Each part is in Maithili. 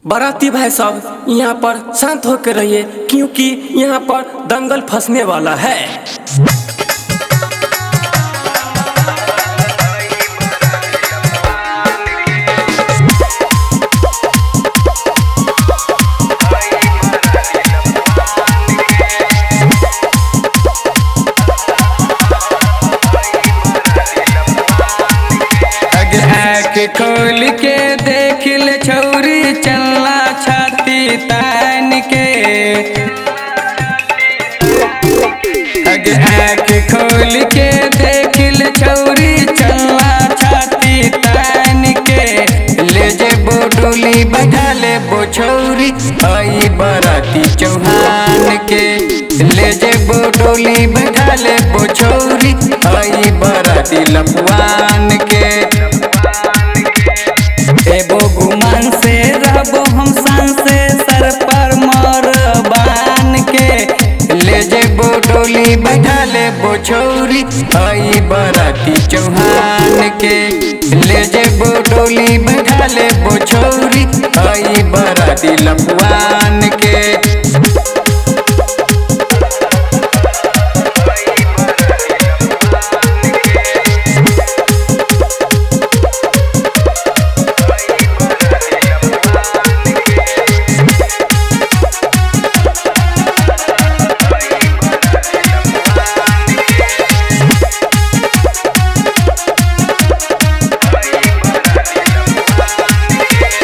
बाराती भाई साहब यहाँ पर शांत होकर रहिए, क्योंकि यहाँ पर दंगल फंसने वाला है। आँख खोल के देख ले छौरी चलना छाती तान के। अगे आँख खोल के देख ले छौरी चलना छाती तान के। ले जेबो डोली बैठा लेबो छौरी आई बराती चौहान के। ले जेबो डोली बैठा लेबो छौरी आई बराती लफवान के। एबो गुमान से रहबो हम शान से, सर पर मोर बान के। ले जेबो डोली बैठा लेबो छौरी आई बराती चौहान के। ले जेबो डोली बैठा लेबो छौरी आई बराती लफवान के।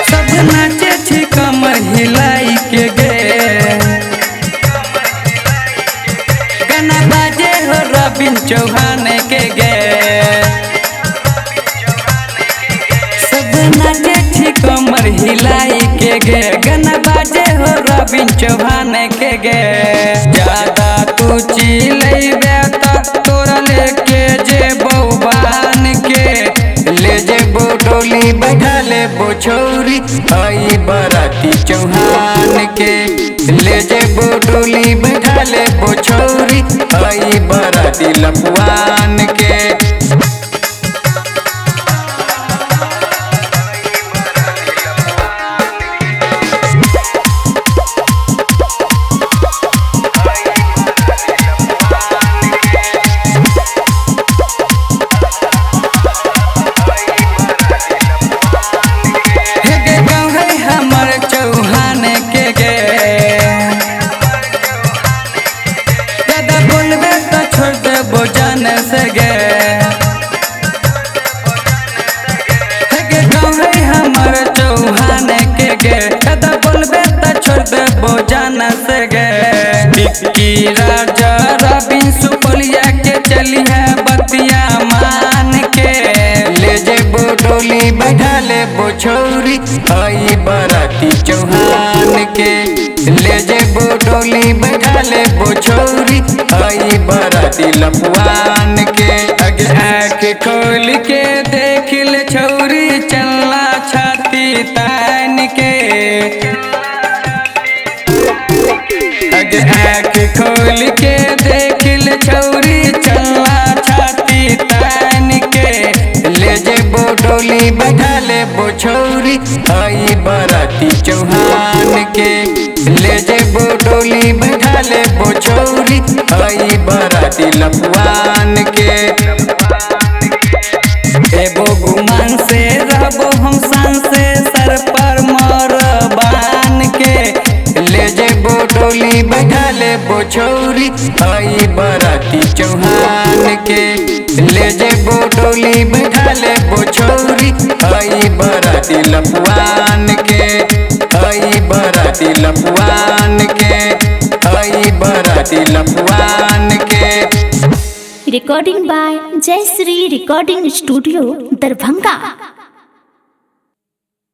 सब नाचे छी कमर हिलाई के गे, गाना बाजे हो रविन चौहान के गे। सब नाचे छी कमर हिलाई के गे, गाना बाजे हो रविन चौहान के गे। ज्यादा तू चिलैबे त तोरा लेके जेबौ बान के। ले जेबो डोली बैठा लेबो छौरी आई बराती चौहान के। ले जेबो डोली बैठा लेबो छौरी आई बराती लफवान के। हमर चौहान के गे, दादा बोलबे तो छोड़ देबो जान से गे। हे गाँव है हमर चौहान के गे, दादा बोलबे तो छोड़ देबो जान से गे। बिक्की राजा रविन सुपलिया के चली है बतिया मान के। ले जेबो डोली बैठा लेबो छौरी आई बराती चौहान के। ले जेबो डोली बैठा लेबो छौरी आई बराती लफवान के। अगे आँख खोल के देख ले छौरी चलना छाती तान के। अगे आँख खोल के देख ले छौरी चलना छाती तान के। ले जेबो डोली बैठा लेबो छौरी आई बराती चौहान के। ले जेबो डोली बैठा लेबो छौरी आई बराती लफवान के। एबो गुमान से रहबो हम शान से, सर पर मोर बान के। ले जेबो डोली बैठा लेबो छौरी आई बराती चौहान के। ले जेबो डोली बैठा लेबो छौरी आई बराती लफवान के। आई बराती लफवान के, आई बराती लफवान के। Recording by Jayashree recording studio, Darbhanga.